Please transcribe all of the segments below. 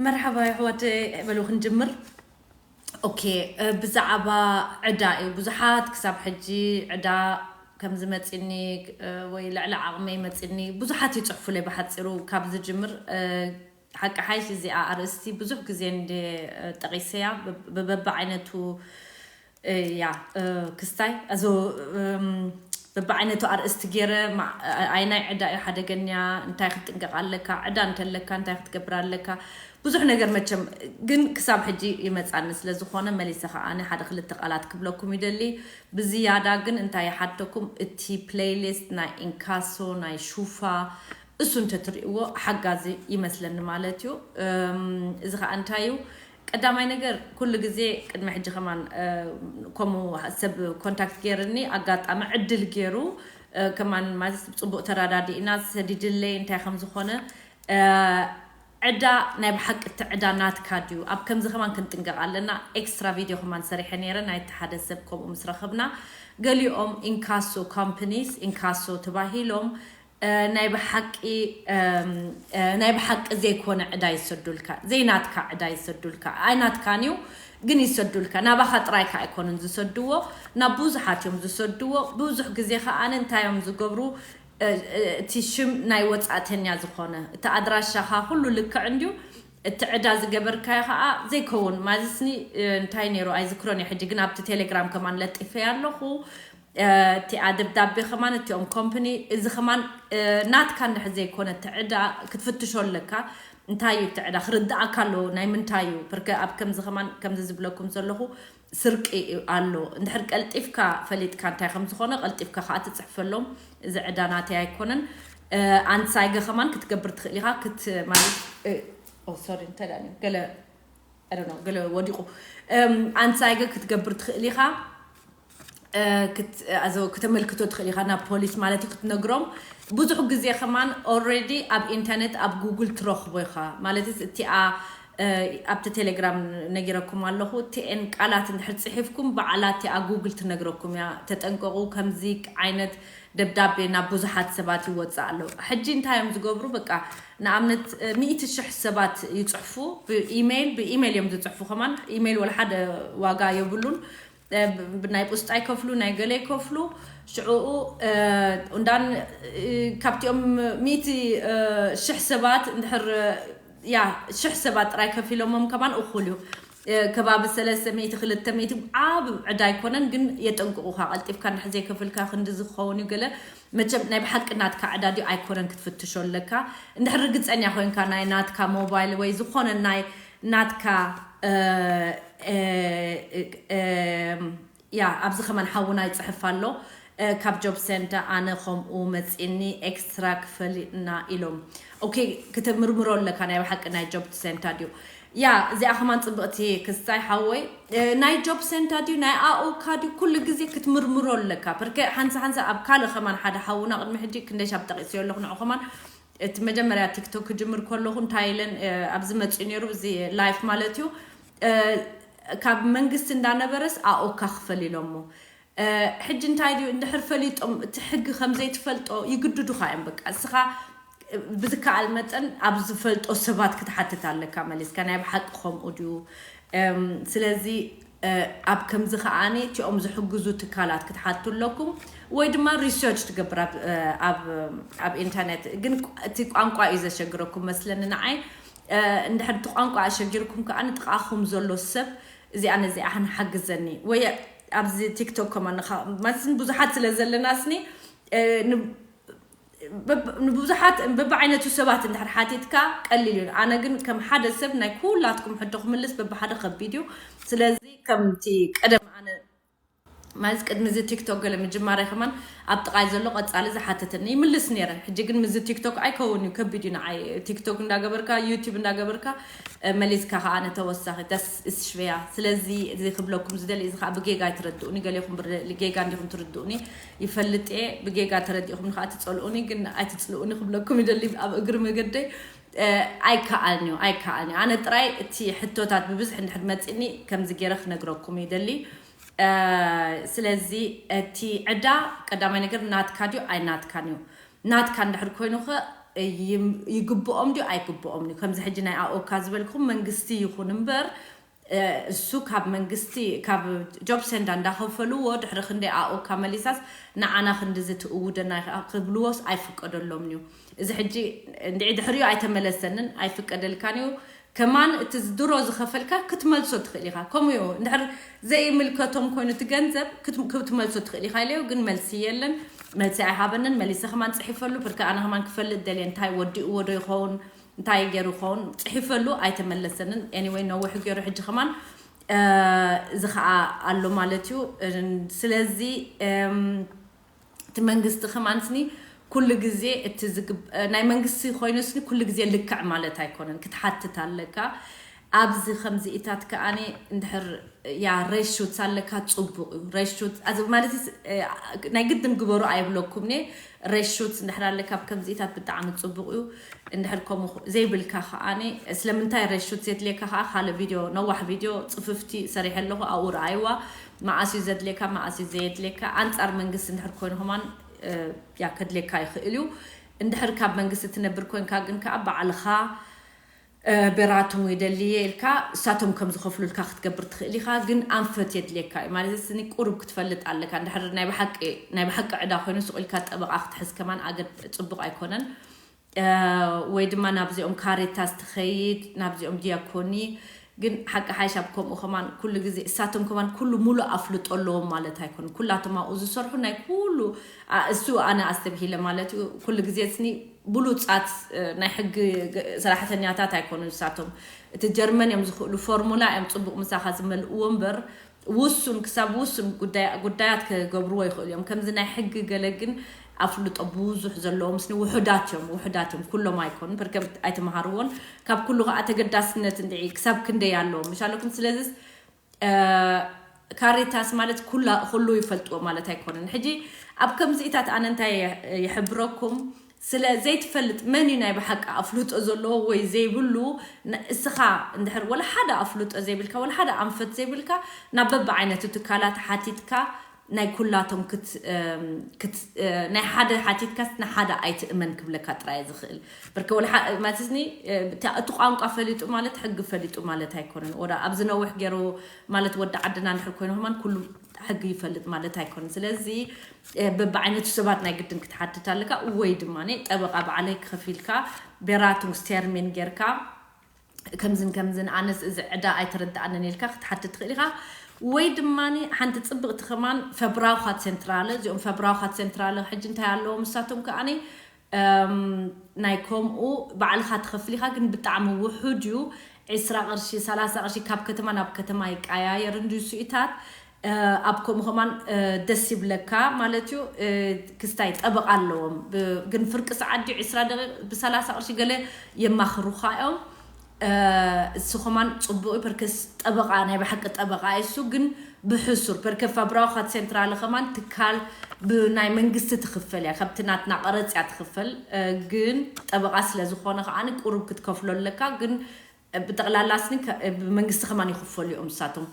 መርሓባ ኣሕዋተይ፣ በሉ ክንጅምር። ኦኬ፣ ብዛዕባ ዕዳ እዩ። ብዙሓት ክሳብ ሕጂ ዕዳ ከም ዝመፅኒ ወይ ልዕሊ ዓቕመይ መፅኒ ብዙሓት ይፅሕፉለይ። ብሓፂሩ ካብ ዝጅምር፣ ሓቂ ሓይሽ እዚኣ ኣርእስቲ ብዙሕ ግዜ እንደ ጠቒሰያ፣ ብበቢ ዓይነቱ እያ ክስታይ ኣዞ በብዓይነቱ ኣርእስቲ ገይረ፣ ኣይ ናይ ዕዳ እዩ ሓደገኛ፣ እንታይ ክትጥንቀቕ ኣለካ፣ ዕዳ እንተለካ እንታይ ክትገብር ኣለካ፣ ብዙሕ ነገር መቸም። ግን ክሳብ ሕጂ ይመፃኒ ስለ ዝኾነ መሊሰ ከዓ ኣነ ሓደ ክልተ ቃላት ክብለኩም ይደሊ። ብዝያዳ ግን እንታይ ይሓተኩም፣ እቲ ፕሌይሊስት ናይ ኢንካሶ፣ ናይ ሹፋ፣ እሱ እንተትሪእዎ ሓጋዚ ይመስለኒ ማለት እዩ። እዚ ከዓ እንታይ እዩ፣ ቀዳማይ ነገር ኩሉ ግዜ ቅድሚ ሕጂ ከማን ከምኡ ሰብ ኮንታክት ገይርኒ፣ ኣጋጣሚ ዕድል ገይሩ ከማን ማለት ጽቡቕ ተረዳዲእና ሰዲድለይ እንታይ ከም ዝኾነ። ዕዳ ናይ ብሓቂ እቲ ዕዳ ናትካ ድዩ? ኣብ ከምዚ ከማን ክንጥንቀቕ ኣለና። ኤክስትራ ቪድዮ ከማን ሰሪሐ ነይረ ናይቲ ሓደ ሰብ ከምኡ ምስ ረኸብና፣ ገሊኦም ኢንካሶ ካምፕኒስ ኢንካሶ ተባሂሎም ናይ ብሓቂ ናይ ብሓቂ ዘይኮነ ዕዳ ይሰዱልካ፣ ዘይናትካ ዕዳ ይሰዱልካ። ኣይናትካን እዩ ግን ይሰዱልካ። ናባኻ ጥራይካ ኣይኮኑን ዝሰድዎ፣ ናብ ብዙሓት እዮም ዝሰድዎ። ብዙሕ ግዜ ከኣ እንታይ እዮም ዝገብሩ፣ እቲ ሽም ናይ ወጻእተኛ ዝኾነ፣ እቲ ኣድራሻኻ ኩሉ ልክዕ እንድዩ፣ እቲ ዕዳ ዝገበርካዮ ከኣ ዘይከውን። ማለትኒ እንታይ ነይሩ ኣይዝክሮን እየ ሕጂ፣ ግን ኣብቲ ቴሌግራም ከማን ለጢፈያ ኣለኹ። እቲኣ ደብዳቤ ከማን እቲኦም ኮምፕኒ፣ እዚ ከማን ናትካ እንድሕር ዘይኮነ እቲ ዕዳ ክትፍትሾ ኣለካ። እንታይ እዩ እቲ ዕዳ ክርድኣካ ኣለዎ፣ ናይ ምንታይ እዩ? ብርከ ኣብ ከምዚ ከማን ከምዚ ዝብለኩም ዘለኹ ስርቂ ኣሎ። እንድሕር ቀልጢፍካ ፈሊጥካ እንታይ ከም ዝኾነ ቀልጢፍካ ከዓ ትፅሕፈሎም፣ እዚ ዕዳ ናተይ ኣይኮነን። ኣንሳይገ ከማን ክትገብር ትኽእል ኢኻ። ክት ማለት ሶሪ እንተ ገለ ገለ ወዲቑ፣ ኣንሳይገ ክትገብር ትኽእል ኢኻ። ክተመልክቶ ትኽእል ኢኻ ናብ ፖሊስ ማለት እዩ ክትነግሮም። ብዙሕ ግዜ ከማን ኦልሬዲ ኣብ ኢንተርኔት ኣብ ጉግል ትረኽቦ ኢኻ ማለት እቲኣ ኣብቲ ቴሌግራም ነጊረኩም ኣለኹ። ቲኤን ቃላት እንድሕር ፅሒፍኩም በዓላ እቲኣ ጉግል ትነግረኩም እያ። ተጠንቀቑ፣ ከምዚ ዓይነት ደብዳቤ ናብ ብዙሓት ሰባት ይወፅእ ኣሎ። ሕጂ እንታይ እዮም ዝገብሩ? በቃ ንኣብነት ሚእቲ ሽሕ ሰባት ይፅሕፉ ብኢሜይል፣ ብኢሜይል እዮም ዝፅሕፉ። ከማን ኢሜይል ወላ ሓደ ዋጋ የብሉን። ናይ ፖስጣ ይከፍሉ፣ ናይ ገለ ይከፍሉ። ሽዑኡ እንዳን ካብቲኦም ሚእቲ ሽሕ ሰባት እንድሕር ያ ሽሕ ሰባት ጥራይ ከፊሎሞም ከማን እኹል እዩ። ከባቢ ሰለስተ ሚእቲ ክልተ ሚእቲ ዓብ ዕዳ ኣይኮነን፣ ግን የጠንቅቑኻ። ቀልጢፍካ እንድሕር ዘይከፍልካ ክንዲ ዝኸውን እዩ ገለ። መቸም ናይ ብሓቂ ናትካ ዕዳ ድዩ ኣይኮነን ክትፍትሾ ኣለካ። እንድሕር ርግፀኛ ኮይንካ ናይ ናትካ ሞባይል ወይ ዝኾነ ናይ ናትካ ያ ኣብዚ ከማን ሓውና ይፅሕፍ ኣሎ። ካብ ጆብ ሴንተር ኣነ ከምኡ መፂኒ ኤክስትራ ክፈልና ኢሎም። ኦኬ፣ ክትምርምሮ ኣለካ ናይ ብሓቂ ናይ ጆብ ሴንተር ድዩ? ያ እዚኣ ከማን ፅብቕቲ ክስታይ ሓወይ፣ ናይ ጆብ ሴንተር ድዩ ናይ ኣኦካ ድዩ ኩሉ ግዜ ክትምርምሮ ኣለካ። ብርከ ሓንሳ ሓንሳ ኣብ ካልእ ከማን ሓደ ሓውና ቅድሚ ሕጂ ክንደይ ሻብ ጠቂስዮ ኣለኹ ንዑ ከማን እቲ መጀመርያ ቲክቶክ ክጅምር ከለኹ እንታይ ኢለን ኣብዚ መፅኡ ነይሩ፣ እዚ ላይፍ ማለት እዩ። ካብ መንግስቲ እንዳነበረስ ኣኦካ ክፈል ኢሎሞ። ሕጂ እንታይ ድዩ እንድሕር ፈሊጦም እቲ ሕጊ ከምዘይትፈልጦ ይግድዱኻ እዮም። በቃ እስኻ ብዝከኣል መጠን ኣብ ዝፈልጦ ሰባት ክትሓትት ኣለካ መሊስካ፣ ናይ ብሓቂ ከምኡ ድዩ? ስለዚ ኣብ ከምዚ ከዓኒ እቲኦም ዝሕግዙ ትካላት ክትሓቱ ኣለኩም፣ ወይ ድማ ሪሰርች ትገብር ኣብ ኢንተርኔት። ግን እቲ ቋንቋ እዩ ዘሸግረኩም መስለኒ ንዓይ። እንድሕር እቲ ቋንቋ ኣሸጊርኩም ከዓ ንጥቓኹም ዘሎ ሰብ እዚኣ ነዚኣ ሓግዘኒ ወይ ኣብዚ ቲክቶክ ከማን ማለት ብዙሓት ስለ ዘለናስኒ ንብዙሓት በብዓይነቱ ሰባት እንድሕር ሓቲትካ ቀሊል እዩ። ኣነ ግን ከም ሓደ ሰብ ናይ ኩላትኩም ሕቶ ክምልስ በብሓደ ከቢድ እዩ። ስለዚ ከምቲ ቀደም ኣነ ማለት ቅድሚ እዚ ቲክቶክ ገለ ምጅማረይ ከማን ኣብ ጥቓይ ዘሎ ቀጻሊ ዝሓተተኒ ይምልስ ነይረ። ሕጂ ግን ምዚ ቲክቶክ ኣይከውን እዩ፣ ከቢድ እዩ ንዓይ። ቲክቶክ እንዳገበርካ ዩቲዩብ እንዳገበርካ መሊስካ ከዓ ነተወሳኺ ተስ እስሽበያ። ስለዚ እዚ ክብለኩም ዝደሊ እዚ ከዓ ብጌጋ ኣይትረድኡኒ፣ ገሌኹም ጌጋ እንዲኹም ትርድኡኒ ይፈልጥ እየ። ብጌጋ ተረዲእኹም ከዓ ትፀልኡኒ ግን ኣይትፅልኡኒ ክብለኩም ይደሊ ኣብ እግሪ መገደይ። ኣይከኣልንዩ ኣይከኣልንዩ ኣነ ጥራይ እቲ ሕቶታት ብብዝሒ እንድሕር መፂኒ ከምዚ ገይረ ክነግረኩም ይደሊ። ስለዚ እቲ ዕዳ ቀዳማይ ነገር ናትካ ድዩ ኣይናትካን እዩ። ናትካ እንድሕር ኮይኑ ከ ይም- ይግብኦም ድዩ ኣይግብኦም ድዩ? ከምዚ ሕጂ ናይ ኣኦካ ዝበልኩም መንግስቲ ይኹን እምበር፣ እ፣ እሱ ካብ መንግስቲ፣ ካብ ጆብ ሴንዳ እንዳኸፈልዎ ድሕሪ ክንደይ ኣኦካ መሊሳስ ንዓና ክንዲ ዝትእውደና ክብልዎስ ኣይፍቀደሎም እዩ። እዚ ሕጂ እንድዒ ድሕሪኡ ኣይተመለሰንን፣ ኣይፍቀደልካን እዩ። ከማን እቲ ድሮ ዝኸፈልካ ክትመልሶ ትኽእል ኢኻ። ከምኡ እዩ እንድሕር ዘይምልከቶም ኮይኑ እቲ ገንዘብ ክት- ክትመልሶ ትኽእል ኢኻ ኢለዮ፣ ግን መልሲ የለን። መልሲ ኣይሃበንን። መሊሰ ከማን ጽሒፈሉ፣ ብርካ ኣነ ከማን ክፈልጥ ደልየ፣ እንታይ ወዲእዎ ዶ ይኸውን፣ እንታይ ገይሩ ይኸውን፣ ጽሒፈሉ ኣይተመለሰንን። Anyway፣ ነዊሕ ገይሩ ሕጂ ከማን፣ እ፣ እዚ ኸኣ ኣሎ ማለት እዩ። እን-፣ ስለዚ፣ እም፣ እቲ መንግስቲ ከማን ስኒ ኩሉ ግዜ እቲ ዝግብ-፣ ናይ መንግስቲ ኮይኑ ስኒ ኩሉ ግዜ ልክዕ ማለት ኣይኮነን። ክትሓትት ኣለካ። ኣብዚ ከምዚኢታት ከኣኒ እንድሕር ያ ሬሹት ኣለካ ጽቡቕ እዩ። ሬሹት፣ ኣዚ ማለት ስ-፣ እ፣ ናይ ግድን ግበሩ ኣይብለኩም እየ። ሬሹት እንድሕር ኣለካ ኣብ ከምዚኢታት ብጣዕሚ ጽቡቕ እዩ። እንድሕር ከምኡ ዘይብልካ ከኣኒ ስለምንታይ ሬሹት ዘድልየካ ከኣ ካልእ ቪድዮ፣ ነዋሕ ቪድዮ ጽፍፍቲ ሰሪሐ ኣለኹ፣ ኣብኡ ረኣይዋ። መኣስ እዩ ዘድልየካ፣ መኣስ እዩ ዘየድልየካ። ኣንጻር መንግስቲ እንድሕር ኮይኑ ከማን፣ እ፣ ያ ከድልየካ ይኽእል እዩ። እንድሕር ካብ መንግስቲ ትነብር ኮንካ ግን ከኣ ባዕልኻ፣ እ፣ ቤራቶም ይደልየ ኢልካ እሳቶም ከም ዝኸፍሉልካ ክትገብር ትኽእል ኢኻ። ግን ኣንፈት የድልየካ እዩ ማለት ስኒ ቁሩብ ክትፈልጥ ኣለካ። እንድሕር ናይ ብሓቂ፣ ናይ ብሓቂ ዕዳ ኮይኑ ሱቕ ኢልካ ጠበቓ ክትሕዝ ከማን ኣገድ ጽቡቕ ኣይኮነን። እ፣ ወይ ድማ ናብዚኦም ካሬታስ ትኸይድ፣ ናብዚኦም ዲያኮኒ። ግን ሓቂ ሓይሽ ኣብ ከምኡ ከማን ኩሉ ግዜ እሳቶም ከማን ኩሉ ሙሉእ ኣፍልጦ ኣለዎም ማለት ኣይኮነን። ኩላቶም ኣብኡ ዝሰርሑ ናይ ኩሉ፣ ኣ፣ እሱ ኣነ ኣስተብሂለ ማለት እዩ። ኩሉ ግዜ ስኒ ብሉጻት፣ እ፣ ናይ ሕጊ ገ-፣ ሰራሕተኛታት ኣይኮኑን እሳቶም። እቲ ጀርመን እዮም ዝኽእሉ፣ ፎርሙላ እዮም ጽቡቕ ምሳኻ ዝመልእዎ እምበር፣ ውሱን ክሳብ ውሱን ጉዳያ-፣ ጉዳያት ክገብርዎ ይኽእሉ እዮም። ከምዚ ናይ ሕጊ ገለ ግን ኣፍልጦ ብዙሕ ዘለዎም ስኒ ውሑዳት እዮም፣ ውሑዳት እዮም፣ ኩሎም ኣይኮኑን። ብርከብ ኣይተምሃርዎን፣ ካብ ኩሉ ከኣ ተገዳስነት እንድዒ ክሳብ ክንደይ ኣለዎም ምሻለኩም። ስለዚስ፣ እ፣ ካሬታስ ማለት ኩላ፣ ኩሉ ይፈልጥዎ ማለት ኣይኮነን። ሕጂ ኣብ ከምዚኢታት ኣነ እንታይ ይሕ-፣ ይሕብረኩም፣ ስለ ዘይትፈልጥ መን እዩ ናይ ብሓቂ ኣፍልጦ ዘለዎ ወይ ዘይብሉ፣ ን-፣ እስኻ እንድሕር ወላ ሓደ ኣፍልጦ ዘይብልካ፣ ወላ ሓደ ኣንፈት ዘይብልካ፣ ናብ በብዓይነቱ ትካላት ሓቲትካ ናይ ኩላቶም ክት-፣ እም፣ ክት-፣ እ፣ ናይ ሓደ ሓቲትካስ ንሓደ ኣይትእመን ክብለካ ጥራይ ዝኽእል። ብርከ ወላ ሓ-፣ ማለትኒ፣ እ፣ እቲ፣ እቲ ቋንቋ ፈሊጡ ማለት ሕጊ ፈሊጡ ማለት ኣይኮነን። ወላ ኣብዚ ነዊሕ ገይሩ ማለት ወዲ ዓድና እንድሕር ኮይኑ ከማን ኩሉ ሕጊ ይፈልጥ ማለት ኣይኮነን። ስለዚ፣ እ፣ በብዓይነቱ ሰባት ናይ ግድን ክትሓትት ኣለካ፣ ወይ ድማ ጠበቓ ባዕለይ ከፊልካ ቤራቱንግ ስተርሚን ጌርካ ከምዝን ከምዝን ኣነስ እዚ ዕዳ ኣይተረድኣንን ኢልካ ክትሓትት ትኽእል ኢኻ። ወይ ድማ ሓንቲ ጽብቕቲ ከማን ፈብራውኻት ሴንትራለ፣ እዚኦም ፈብራውኻት ሴንትራለ ሕጂ እንታይ ኣለዎም ንሳቶም ከኣኒ፣ እም፣ ናይ ከምኡ ባዕልኻ ትኸፍል ኢኻ፣ ግን ብጣዕሚ ውሑድ እዩ። ዕስራ ቅርሺ፣ ሰላሳ ቅርሺ፣ ካብ ከተማ ናብ ከተማ ይቀያየር እንድዩ ስኢታት። እ፣ ኣብ ከምኡ ከማን፣ እ፣ ደስ ይብለካ ማለት እዩ። እ፣ ክስታይ ጠበቓ ኣለዎም። ብ-፣ ግን ፍርቂ ሰዓት ድዩ ዕስራ ደቂቕ ብሰላሳ ቅርሺ ገለ የማኽሩኻ እዮም። እ፣ እሱ ከማን ጽቡቕ እዩ። ፐርከስ ጠበቓ፣ ናይ ብሓቂ ጠበቓ እዩ እሱ፣ ግን ብሕሱር። ፐርከ ፋብራውኻት ሴንትራል ከማን ትካል ብናይ መንግስቲ ትኽፈል እያ። ካብቲ ናትና ቀረጽ እያ ትኽፈል። እ፣ ግን ጠበቓ ስለ ዝኾነ ከኣኒ ቁሩብ ክትከፍሎ ኣለካ። ግን ብጠቕላላ ስኒ ከ-፣ ብመንግስቲ ከማን ይኽፈሉ እዮም ንሳቶም።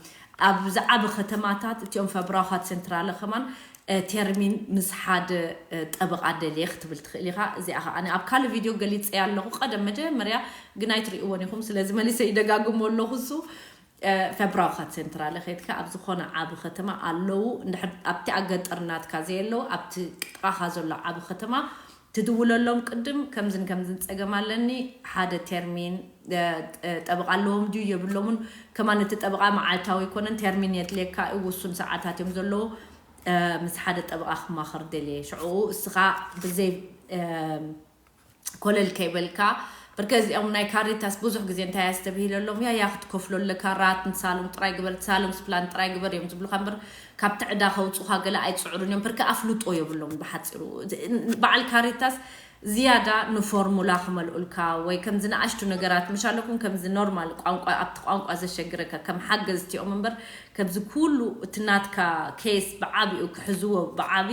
ኣብ ዝዓቢ ከተማታት እቲኦም ፋብራውኻት ሴንትራለ ከማን፣ እ፣ ቴርሚን ምስ ሓደ፣ እ፣ ጠበቓ ደልየ ክትብል ትኽእል ኢኻ። እዚኣ ኸኣ ኣነ ኣብ ካልእ ቪድዮ ገሊጸያ ኣለኹ፣ ቀደም መጀመርያ፣ ግን ኣይትርእይዎን ኢኹም። ስለዚ መሊሰ ይደጋግሞ ኣለኹ እሱ። እ፣ ፋብራውኻት ሴንትራለ ኸይድካ ኣብ ዝኾነ ዓቢ ከተማ ኣለዉ። እንድሕር ኣብቲ ኣብ ገጠር ናትካ ዘየለዉ፣ ኣብቲ ጥቓኻ ዘሎ ዓቢ ከተማ ትድውለሎም ቅድም ከምዝን ከምዝን ጸገም ኣለኒ፣ ሓደ ቴርሚን፣ እ፣ እ፣ ጠበቓ ኣለዎም ድዩ የብሎምን፣ ከማን እቲ ጠበቓ መዓልታዊ ኣይኮነን፣ ቴርሚን የድልየካ እዩ፣ ውሱን ሰዓታት እዮም ዘለዉ፣ እ፣ ምስ ሓደ ጠበቓ ክማኸር ደልየ። ሽዑ እስኻ ብዘይ፣ እ፣ ኮለል ከይበልካ፣ ብርከ እዚኦም ናይ ካሪታስ ብዙሕ ግዜ እንታይ ኣስተብሂለሎም፣ ያ፣ ያ ክትከፍሎ ኣለካ፣ ራት ንሳሎም ጥራይ ግበር፣ ሳሎንስ ፕላን ጥራይ ግበር እዮም ዝብሉኻ እምበር፣ ካብቲ ዕዳ ከውጹኻ ገለ ኣይጽዕሩን እዮም። ብርከ ኣፍልጦ የብሎም ብሓጺሩ። በዓል ካሪታስ ዝያዳ ንፎርሙላ ክመልኡልካ ወይ ከምዚ ንኣሽቱ ነገራት፣ ምሽ ኣለኩም ከምዚ ኖርማል ቋንቋ፣ ኣብቲ ቋንቋ ዘሸግረካ ከም ሓገዝቲ እዮም እምበር፣ ከምዚ ኩሉ እቲ ናትካ ኬስ ብዓቢኡ ክሕዝዎ ብዓቢ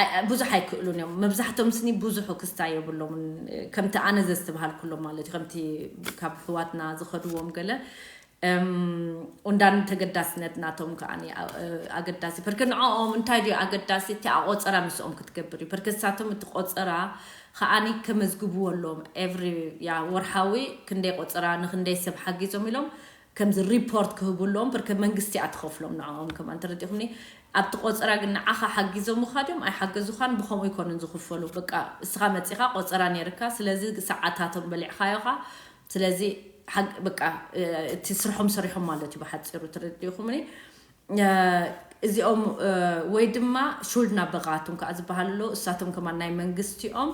ኣይ-፣ ብዙሕ ኣይክእሉን እዮም። መብዛሕቶም ስኒ ብዙሑ ክስታይ የብሎምን። ከምቲ ኣነ ዘስተብሃልኩሎም ማለት እዩ። ከምቲ ካብ ኣሕዋትና ዝኸድዎም ገለ እም፣ ኡንዳን ተገዳስነት ናቶም ከዓኒ ኣ- ኣገዳሲ ፐርከ ንዕኦም እንታይ ድዩ ኣገዳሲ እቲ ኣቆፀራ ምስኦም ክትገብር እዩ ፐርከ ሳቶም እቲ ቆፀራ ከዓኒ ከመዝግብዎ ኣለዎም ኤቭሪ ያ ወርሓዊ ክንደይ ቆፀራ ንክንደይ ሰብ ሓጊዞም ኢሎም ከምዚ ሪፖርት ክህቡ ኣለዎም ፐርከ መንግስቲ ኣትኸፍሎም ንዕኦም ከማን ተረዲኹምኒ ኣብቲ ቆፀራ ግን ንዓኻ ሓጊዞምኻ ድዮም ኣይሓገዙኻን ብኸምኡ ይኮኑን ዝኽፈሉ በቃ እስኻ መፂኻ ቆፀራ ነይርካ ስለዚ ሰዓታቶም በሊዕኻዮኻ ስለዚ ሓግ- በቃ እ፣ እቲ ስርሖም ሰሪሖም ማለት እዩ ብሓፂሩ ተረዲኹምኒ እ፣ እዚኦም እ፣ ወይ ድማ ሹልድና በቃቱም ከዓ ዝበሃል ኣሎ እሳቶም ከማን ናይ መንግስቲኦም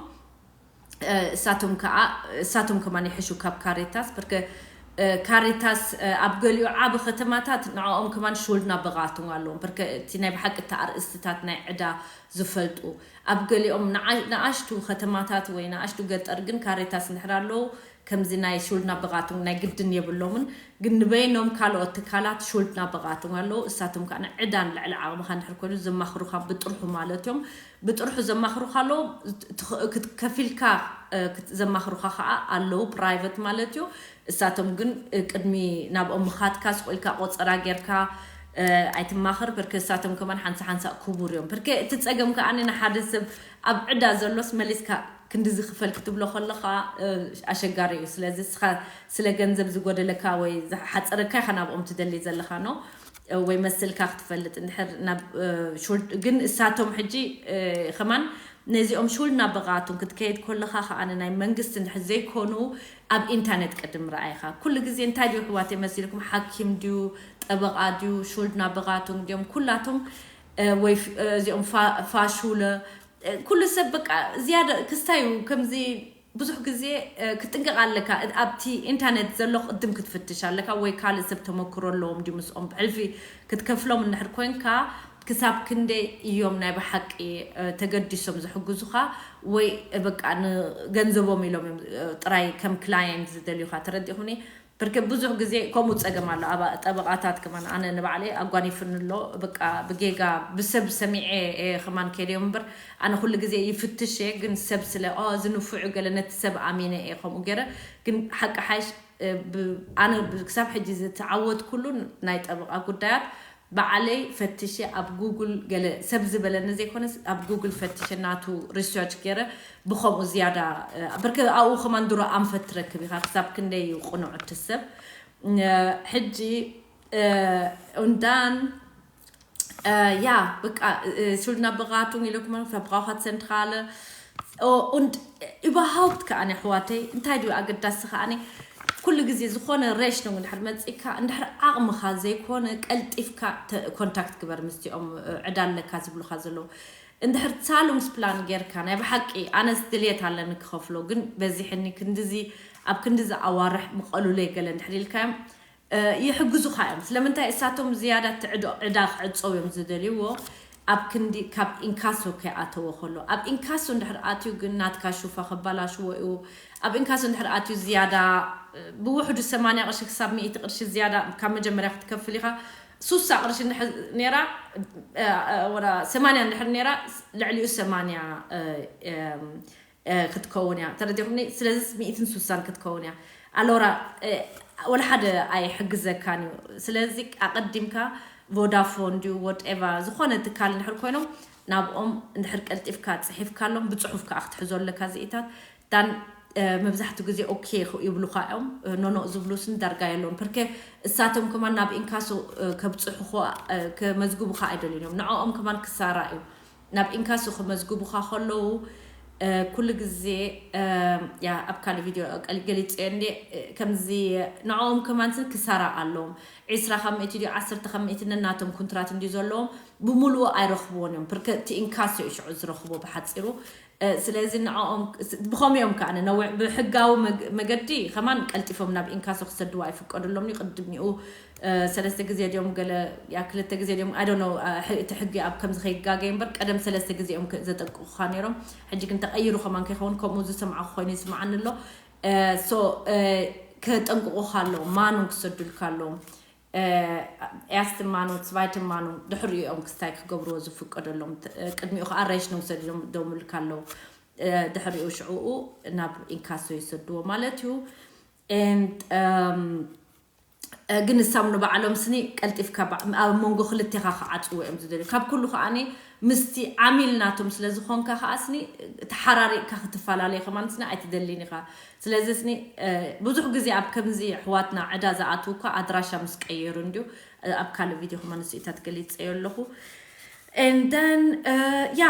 እ፣ እሳቶም ከዓ እሳቶም ከማን ይሕሹ ካብ ካሬታስ በርከ እ፣ ካሬታስ እ፣ ኣብ ገሊኡ ዓብ ከተማታት ንዕኦም ከማን ሹልድና በቃቱም ኣለዎም በርከ እቲ ናይ ብሓቂ እቲ ኣርእስትታት ናይ ዕዳ ዝፈልጡ ኣብ ገሊኦም ንዓ- ንኣሽቱ ከተማታት ወይ ንኣሽቱ ገጠር ግን ካሬታስ እንድሕር ኣለዉ ከምዚ ናይ ሹልድና በቃቱም ናይ ግድን የብሎምን ግን ንበይኖም ካልኦት ትካላት ሹልድና በቃቱም ኣለዉ እሳቶም ከዓ ዕዳን ልዕሊ ዓቕምኻ እንድሕር ኮይኑ ዘማኽሩኻ ብጥርሑ ማለት እዮም ብጥርሑ ዘማኽሩኻ ኣለዉ ትኽ- ክት- ከፊልካ እ፣ ክት- ዘማኽሩኻ ከዓ ኣለዉ ፕራይቨት ማለት እዩ እሳቶም ግን እ፣ ቅድሚ ናብኦም ምኻትካ ስቕ ኢልካ ቆፀራ ጌርካ እ፣ ኣይትማኽር በርከ እሳቶም ከማን ሓንሳ ሓንሳ ክቡር እዮም በርከ እቲ ፀገም ከዓ ንሓደ ሰብ ኣብ ዕዳ ዘሎስ መሊስካ ክንዲ ዝኽፈል ክትብሎ ከለኻ እ፣ ኣሸጋሪ እዩ ስለዚ እስኻ ስለ ገንዘብ ዝጎደለካ ወይ ዝሓፀረካ ኢኻ ናብኦም ትደሊ ዘለኻ ነው እ፣ ወይ መስልካ ክትፈልጥ እንድሕር ናብ እ፣ ሹል- ግን እሳቶም ሕጂ እ፣ ከማን ነዚኦም ሹልና በቃቱም ክትከይድ ከለኻ ከዓ ናይ መንግስቲ እንድሕር ዘይኮኑ ኣብ ኢንተርኔት ቅድም ረኣይኻ ኩሉ ግዜ እንታይ ድዩ ኣሕዋተይ መሲልኩም ሓኪም ድዩ ጠበቓ ድዩ ሹልና በቃቱም ድዮም ኩላቶም እ፣ ወይ ፍ- እ፣ እዚኦም ፋ- ፋሹለ እ፣ ኩሉ ሰብ በቃ ዝያዳ ክስታይ እዩ ከምዚ ብዙሕ ግዜ እ፣ ክትጥንቀቕ ኣለካ እ፣ ኣብቲ ኢንተርኔት ዘሎ ቅድም ክትፍትሽ ኣለካ ወይ ካልእ ሰብ ተመክሮ ኣለዎም ድዩ ምስኦም ብሕልፊ ክትከፍሎም እንድሕር ኮንካ ክሳብ ክንደይ እዮም ናይ ብሓቂ እ፣ ተገዲሶም ዝሕግዙኻ ወይ እ፣ በቃ ንገንዘቦም ኢሎም እዮም እ፣ ጥራይ ከም ክላየንት ዝደልዩኻ ተረዲኹኒ ብርክ ብዙሕ ግዜ ከምኡ ፀገም ኣሎ ኣብ ጠበቃታት ከማን ኣነ ንባዕለይ ኣጓኒፍኒ ኣሎ በቃ ብጌጋ ብሰብ ሰሚዐ እየ ከማን ከይደዮም እምበር ኣነ ኩሉ ግዜ ይፍትሽ እየ ግን ሰብ ስለ ኦ እዚ ንፉዕ ገለ ነቲ ሰብ ኣሚነ እየ ከምኡ ገይረ ግን ሓቂ ሓይሽ እ፣ ብ- ኣነ ብ- ክሳብ ሕጂ ዝተዓወትኩሉ ናይ ጠበቃ ጉዳያት ባዕለይ ፈትሸ ኣብ ጉግል ገለ ሰብ ዝበለኒ ዘይኮነስ ኣብ ጉግል ፈትሸ ናቱ ሪሰርች ገይረ ብኸምኡ ዝያዳ እ፣ ብርክ ኣብኡ ከማን ድሮ ኣንፈት ትረክብ ኢኻ ክሳብ ክንደይ እዩ ቅኑዕ እቲ ሰብ እ፣ ሕጂ እ፣ ኡንዳን እ፣ ያ በቃ እ፣ ሹልና በቃቱን ኢለኩም ፈብቃውካ ትሰንትኻለ und überhaupt ከኣነ ኣሕዋተይ እንታይ ድዩ ኣገዳሲ ከኣነ ኩሉ ግዜ ዝኾነ ሬሽ ነው እንድሕር መፂካ እንድሕር ዓቕምኻ ዘይኮነ ቀልጢፍካ ኮንታክት ግበር ምስቲኦም እ፣ ዕዳ ኣለካ ዝብሉካ ዘለዉ እንድሕር ዛሉምስ ፕላን ጌርካ ናይ ብሓቂ ኣነስ ድልየት ኣለኒ ክኸፍሎ ግን በዚሕኒ ክንድዚ ኣብ ክንድዚ ኣዋርሕ ምቐሉለይ ገለ እንድሕር ኢልካዮም እ፣ ይሕግዙኻ እዮም ስለምንታይ እሳቶም ዝያዳ እቲ ዕዶ- ዕዳ ክዕፀው እዮም ዝደልይዎ ኣብ ክንዲ ካብ ኢንካሶ ከይኣተዎ ከሎ ኣብ ኢንካሶ እንድሕር ኣትዩ ግን ናትካ ሹፋ ከባላሽዎ እዩ ኣብ ኢንካሶ እንድሕር ኣትዩ ዝያዳ እ፣ ብውሕዱ ሰማንያ ቅርሺ ክሳብ ሚእቲ ቅርሺ ዝያዳ ካብ መጀመርያ ክትከፍል ኢኻ ሱሳ ቅርሺ እንድሕር ነራ እ፣ እ፣ ወላ ሰማንያ እንድሕር ነራ ልዕሊኡ ሰማንያ እ፣ እ፣ እ፣ ክትከውን እያ ተረዲኹኒ ስለዚ ሚእትን ሱሳን ክትከውን እያ ኣሎራ እ፣ ወላ ሓደ ኣይሕግዘካን እዩ ስለዚ ኣቐዲምካ ቮዳፎን ድዩ ወትኤቨ ዝኾነ ትካል እንድሕር ኮይኖም ናብኦም እንድሕር ቀልጢፍካ ፅሒፍካሎም ብፅሑፍ ከዓ ክትሕዞ ኣለካ እዚኢታት ዳን እ፣ መብዛሕትኡ ግዜ ኦኬ ይብሉካ እዮም እ፣ ኖኖ ዝብሉስን ዳርጋ የለውን ፐርከ እሳቶም ከማን ናብ ኢንካሶ እ፣ ከብፅሑኹ እ፣ ከመዝግቡካ ኣይደልዩን እዮም ንዕኦም ከማን ክሳራ እዩ ናብ ኢንካሶ ክመዝግቡኻ ከለዉ እ፣ ኩሉ ግዜ እ፣ ያ ኣብ ካልእ ቪድዮ ቀል- ገሊፀዮ እንዴ እ፣ ከምዚ ንዕኦም ከማንስ ክሳራ ኣለዎም ዒስራ ካብ ሚእቲ ድዩ ዓሰርተ ካብ ሚእቲ ነናቶም ኩንትራት እንድዩ ዘለዎም ብምሉኡ ኣይረኽብዎን እዮም ፕርከ እቲ ኢንካሶ እዩ ሽዑ ዝረኽቦ ብሓፂሩ እ፣ ስለዚ ንዕኦም ስ- ብኸምኡ እዮም ከኣነ ነዊሕ ብሕጋዊ መግ- መገዲ ከማን ቀልጢፎም ናብ ኢንካሶ ክሰድዋ ኣይፍቀዱሎም እዩ ቅድሚኡ ሰለስተ ግዜ ድዮም ገለ ያ ክልተ ግዜ ድዮም I don't know እቲ ሕጊ ኣብ ከምዚ ከይጋገይ እምበር ቀደም ሰለስተ ግዜ እዮም ዘጠቅቑኻ ነይሮም ሕጂ ግን ተቐይሩ ከማን ከይኸውን ከምኡ ዝሰምዐ ኮይኑ ይስምዓኒ ኣሎ so ከጠንቅቑኻ ኣለዎም ማኖም ክሰዱልካ ኣለዎም erste Mahnung zweite Mahnung ድሕሪኡ እዮም ክስታይ ክገብርዎ ዝፍቀደሎም ቅድሚኡ ከዓ ሬሽ ነው ሰዲዶም ደውምልካ ኣለዉ ድሕሪኡ ሽዕኡ ናብ ኢንካሶ ይሰድዎ ማለት እዩ and um, ግን ንሳም ንባዕሎም ስኒ ቀልጢፍካ ኣብ መንጎ ክልቴኻ ክዓፅዎ እዮም ዝደልዩ። ካብ ኩሉ ከዓኒ ምስቲ ዓሚል ናቶም ስለ ዝኾንካ ከዓስኒ ተሓራሪቕካ ክትፈላለየ ከማን ስኒ ኣይትደልን ኢኻ። ስለዚ ስኒ ብዙሕ ግዜ ኣብ ከምዚ ኣሕዋትና ዕዳ ዝኣትው እኳ ኣድራሻ ምስ ቀየሩ እንድዩ። ኣብ ካልእ ቪድዮ ከማን ስኢታት ገሊፀዮ ኣለኹ። And then ያ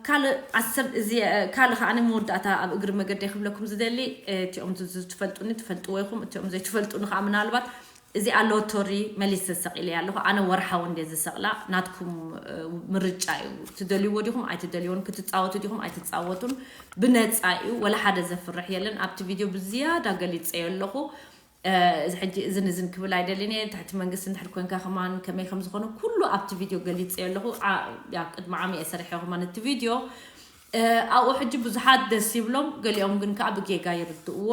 ካልእ ዓስር እዚ ካልእ ከዓ መወዳእታ ኣብ እግሪ መገዲ ክብለኩም ዝደሊ እቲኦም ዝትፈልጡኒ ትፈልጥዎ ይኹም፣ እቲኦም ዘይትፈልጡኒ ከዓ ምናልባት እዚኣ ሎቶሪ መሊሰ ሰቂለ ኣለኹ። ኣነ ወርሓዊ እንደ ዝሰቕላ ናትኩም ምርጫ እዩ። ትደልይዎ ዲኹም ኣይትደልይዎን፣ ክትፃወቱ ዲኹም ኣይትፃወቱን፣ ብነፃ እዩ። ወላ ሓደ ዘፍርሕ የለን። ኣብቲ ቪድዮ ብዝያዳ ገሊፀዮ ኣለኹ። እዚ ሕጂ እዝን እዝን ክብል ኣይደልን እየ። ትሕቲ መንግስቲ እንድሕር ኮንካ ከማን ከመይ ከም ዝኾነ ኩሉ ኣብቲ ቪድዮ ገሊፀዮ ኣለኹ። ቅድሚ ዓሚ እየ ሰሪሐ ከማን እቲ ቪድዮ። ኣብኡ ሕጂ ብዙሓት ደስ ይብሎም፣ ገሊኦም ግን ከዓ ብጌጋ ይርድእዎ።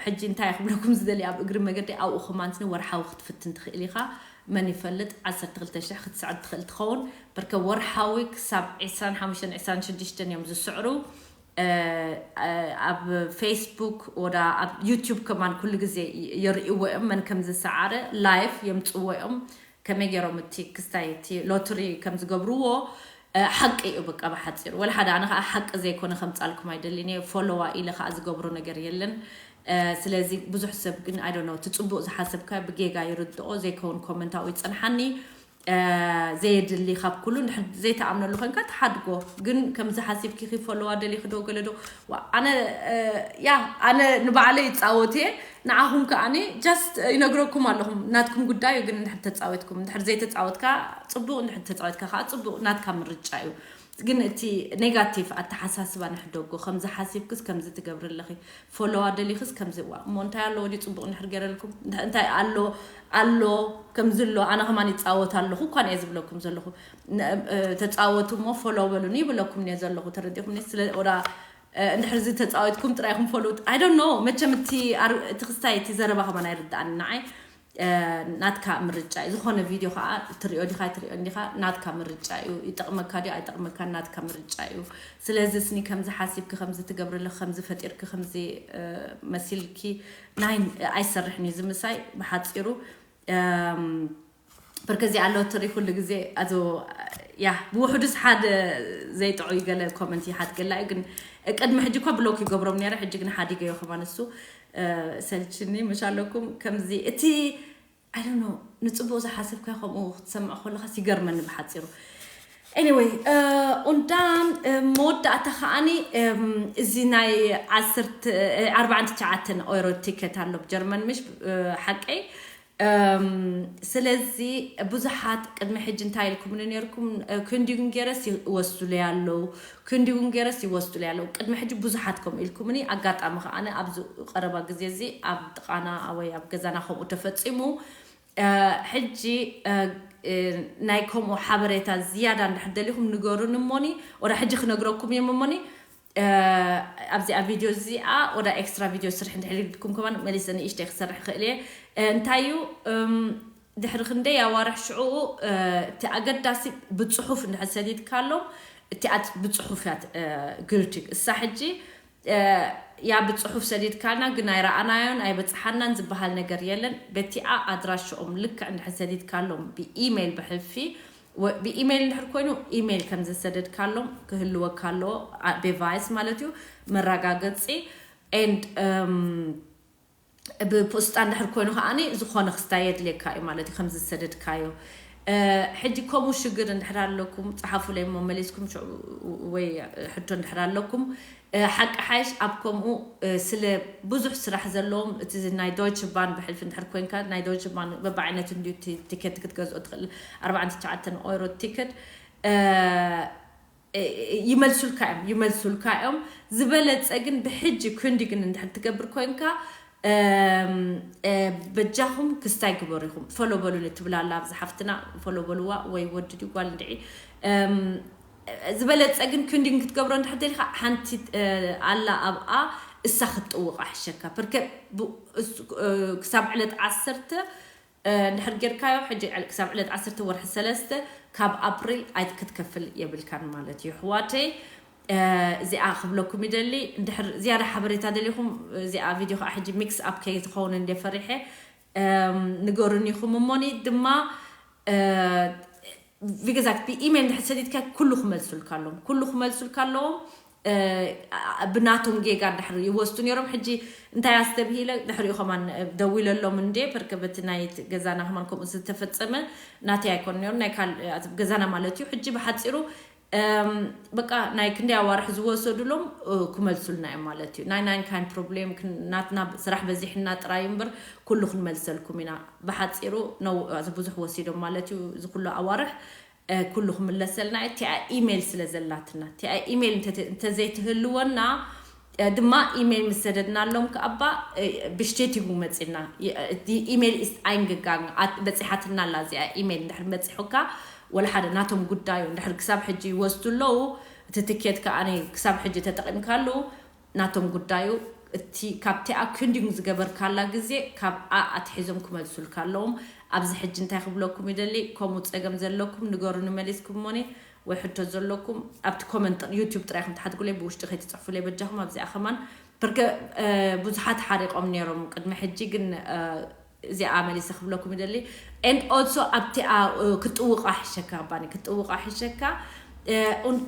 ሕጂ እንታይ ክብለኩም ዝደሊ ኣብ እግሪ መገዲ ኣብኡ ከማን ስኒ ወርሓዊ ክትፍትን ትኽእል ኢኻ። መን ይፈልጥ ዓሰርተ ክልተ ሽሕ ክትስዕር ትኽእል ትኸውን። በርከ ወርሓዊ ክሳብ ዕስራን ሓሙሽተን ዕስራን ሽዱሽተን እዮም ዝስዕሩ። ኣብ ፌስቡክ ወዳ ኣብ ዩቲዩብ ከማን ኩሉ ግዜ የርእይዎ እዮም መን ከም ዝሰዓረ ላይፍ የምፅዎ እዮም። ከመይ ገይሮም እቲ ክስታይ እቲ ሎትሪ ከም ዝገብርዎ ሓቂ እዩ። በቃ ብሓፂሩ ወላ ሓደ ኣነ ከዓ ሓቂ ዘይኮነ ከምፃልኩም ኣይደልን እየ። ፎሎዋ ኢለ ከዓ ዝገብሮ ነገር የለን። ስለዚ ብዙሕ ሰብ ግን ኣይ ዶንት ኖ እቲ ፅቡቅ ዝሓሰብካ ብጌጋ ይርድኦ ዘይከውን ኮመንት ኣብኡ ይፅንሓኒ። ዘየድሊ ካብ ኩሉ እንድሕር ዘይተኣምነሉ ኮንካ ተሓድጎ። ግን ከምዚ ሓሲብኪ ኪፎሎዋ ደሊኺ ዶ ገለ ዶ ኣነ ያ ኣነ ንባዕለይ ይፃወት እየ። ንዓኹም ከኣኒ ጃስት ይነግረኩም ኣለኹም ናትኩም ጉዳይ እዩ። ግን እንድሕር ተፃወትኩም እንድሕር ዘይተፃወትካ ፅቡቅ፣ እንድሕር ተፃወትካ ከዓ ፅቡቅ፣ ናትካ ምርጫ እዩ። ግን እቲ ኔጋቲቭ ኣተሓሳስባ ንሕደጎ። ከምዚ ሓሲብክስ ከምዚ ትገብሪ ኣለኺ፣ ፎሎዋ ደሊኽስ ከምዚ ዋ እሞ እንታይ ኣለዎ ድዩ ፅቡቅ እንድሕር ገይረልኩም እንታይ ኣሎ ኣሎ ከምዚ ኣሎ ኣነ ከማን ይፃወት ኣለኹ እኳ እየ ዝብለኩም ዘለኹ። ተፃወቱ እሞ ፎሎ በሉኒ ይብለኩም እየ ዘለኹ። ተረዲኹም ስለ ወዳ እንድሕር እዚ ተፃወትኩም ጥራይ ኢኹም ፎሎ። I don't know መቸም እቲ ክስታይ እቲ ዘረባ ከማን ኣይርዳእኒ ንዓይ። ናትካ ምርጫ እዩ። ዝኾነ ቪድዮ ከዓ ትሪኦ ዲኻ ትሪኦ እንዲኻ ናትካ ምርጫ እዩ። ይጠቕመካ ድዩ ኣይጠቕመካ ናትካ ምርጫ እዩ። ስለዚ ስኒ ከምዚ ሓሲብኪ ከምዚ ትገብርልክ ከምዚ ፈጢርኪ ከምዚ መሲልኪ ናይ ኣይሰርሕን እዩ ዝምሳይ ብሓፂሩ። በርከዚ ኣሎ ትሪ ኩሉ ግዜ ኣዞ ያ ብውሕዱስ ሓደ ዘይጥዑይ ገለ ኮመንት ይሓት ገላ እዩ። ግን ቅድሚ ሕጂ እኳ ብሎክ ይገብሮም ነረ ሕጂ ግን ሓዲገዮ ከማን እሱ ሰልችኒ ምሽ ኣለኩም ከምዚ እቲ ኣይ ዶንት ኖ ንፅቡቅ ዝሓሰብካ ከምኡ ክትሰምዕ ከለካ ይገርመኒ ብሓፂሩ። Anyway ኡንዳን መወዳእታ ከዓኒ እዚ ናይ ዓሰርተ ኣርባዕተ ትሽዓተ ኦይሮ ቲከት ኣሎ ብጀርመን ምሽ ሓቀይ። ስለዚ ብዙሓት ቅድሚ ሕጂ እንታይ ኢልኩምኒ ነርኩም ክንዲውን ገይረስ ይወስዱለይ ኣለዉ ክንዲውን ገይረስ ይወስዱለይ ኣለዉ ቅድሚ ሕጂ ብዙሓት ከምኡ ኢልኩምኒ ኣጋጣሚ ከዓነ ኣብዚ ቀረባ ግዜ እዚ ኣብ ጥቓና ወይ ኣብ ገዛና ከምኡ ተፈፂሙ። ሕጂ ናይ ከምኡ ሓበሬታ ዝያዳ እንድሕር ደሊኹም ንገሩን እሞኒ ወዳ ሕጂ ክነግረኩም እዮም እሞኒ ኣብዚኣ ቪድዮ እዚኣ ወዳ ኤክስትራ ቪድዮ ስርሕ እንድሕር ኢልኩም ከማን መሊሰ ንእሽተይ ክሰርሕ ክእል እየ። እንታይ እዩ ድሕሪ ክንደይ ኣዋርሕ ሽዑ እቲ ኣገዳሲ ብፅሑፍ እንድሕር ሰዲድካሎም እቲ ብፅሑፍ እያ ግልቲ እሳ ሕጂ ያ ብፅሑፍ ሰዲድካልና ግን ኣይረኣናዮን ኣይበፅሓናን ዝበሃል ነገር የለን። በቲኣ ኣድራሽኦም ልክዕ እንድሕር ሰዲድካሎም ብኢሜይል ብሕልፊ ብኢሜይል እንድሕር ኮይኑ ኢሜይል ከም ዝሰደድካሎም ክህልወካ ኣለዎ። ቤቫይስ ማለት እዩ መረጋገፂ and ብፖስጣ እንድሕር ኮይኑ ከዓኒ ዝኾነ ክስታይ የድልየካ እዩ ማለት እዩ ከም ዝሰደድካዮ። ሕጂ ከምኡ ሽግር እንድሕር ኣለኩም ፀሓፉለይ እሞ መሊስኩም ወይ ሕቶ እንድሕር ኣለኩም ሓቂ ሓይሽ ኣብ ከምኡ ስለ ብዙሕ ስራሕ ዘለዎም እቲ ናይ ዶይች ባን ብሕልፊ እንድሕር ኮንካ ናይ ዶይች ባን በብዓይነት እንድዩ ቲኬት ክትገዝኦ ትኽእል ኣርባዕተ ትሽዓተ ኦይሮ ቲኬት ይመልሱልካ እዮም ይመልሱልካ እዮም። ዝበለፀ ግን ብሕጂ ክንዲ ግን እንድሕር ትገብር ኮንካ በጃኹም ክስታይ ግበሩ ኢኹም ፎሎ በሉኒ ትብላ ኣላ ኣብዚ ሓፍትና ፎሎ በልዋ ወይ ወዲ ድዩ ጓል እንድዒ ዝበለፀ ግን ክንዲ ክትገብሮ እንድሕር ደሊካ ሓንቲ ኣላ ኣብኣ እሳ ክትጥውቃ ሕሸካ ርከ ክሳብ ዕለት ዓሰርተ እንድሕር ጌርካዮ ሕጂ ክሳብ ዕለት ዓሰርተ ወርሒ ሰለስተ ካብ ኣፕሪል ኣይክትከፍል የብልካን ማለት እዩ ኣሕዋተይ። እዚኣ ክብለኩም ይደሊ እንድሕር ዝያዳ ሓበሬታ ደሊኹም እዚኣ ቪድዮ ከዓ ሕጂ ሚክስ ኣፕ ከይትኸውን እንደ ፈሪሐ ንገሩን ኢኹም እሞኒ ድማ ቪገዛት ብኢሜል እንድሕር ሰዲድካ ኩሉ ክመልሱልካ ኣለዎም ኩሉ ክመልሱልካ ኣለዎም። ብናቶም ጌጋ ድሕሪ ይወስዱ ነይሮም። ሕጂ እንታይ ኣስተብሂለ ድሕሪኡ ከማን ደዊለሎም እንዴ፣ በርከ በቲ ናይ ገዛና ከማን ከምኡ ዝተፈጸመ ናተይ ኣይኮን ነይሩ፣ ናይ ካል ገዛና ማለት እዩ። ሕጂ ብሓፂሩ በቃ ናይ ክንደይ ኣዋርሕ ዝወሰዱሎም ክመልሱልና እዮም ማለት እዩ። ናይ ናይን ካይን ፕሮብሌም ናትና ስራሕ በዚሕና ጥራይ እምበር ኩሉ ክንመልሰልኩም ኢና። ብሓፂሩ ነው ብዙሕ ወሲዶም ማለት እዩ። እዚ ኩሉ ኣዋርሕ ኩሉ ክምለሰልና እቲኣ ኢሜይል ስለ ዘላትና እቲኣ ኢሜይል እንተዘይትህልወና ድማ ኢሜይል ምስ ሰደድናሎም ከኣባ ብሽቴት ይጉ መፂና ኢሜይል ኢስት ኣይንግጋን በፂሓትና ኣላ እዚኣ ኢሜይል እንድሕር በፂሑካ ወላ ሓደ ናቶም ጉዳዩ እንድሕር ክሳብ ሕጂ ይወስዱ ኣለዉ። እቲ ትኬት ከኣ ክሳብ ሕጂ ተጠቂምካሉ ናቶም ጉዳዩ እቲ ካብቲኣ ክንዲንግ ዝገበርካላ ግዜ ካብ ኣ ኣትሒዞም ክመልሱልካ ኣለዎም። ኣብዚ ሕጂ እንታይ ክብለኩም ይደሊ፣ ከምኡ ጸገም ዘለኩም ንገሩኒ መሊስኩሞኒ ወይ ሕቶ ዘለኩም ኣብቲ ኮመንት ዩቲዩብ ጥራይ ከም ትሓትጉለይ ብውሽጢ ከይትጽሕፉለይ በጃኹም። ኣብዚኣ ከማን ብርገ ብዙሓት ሓሪቆም ነይሮም ቅድሚ ሕጂ ግን እዚኣ መሊሰ ክብለኩም ይደሊ። And also ኣብቲኣ ክጥውቃ ሕሸካ ባኒ ክጥውቃ ሕሸካ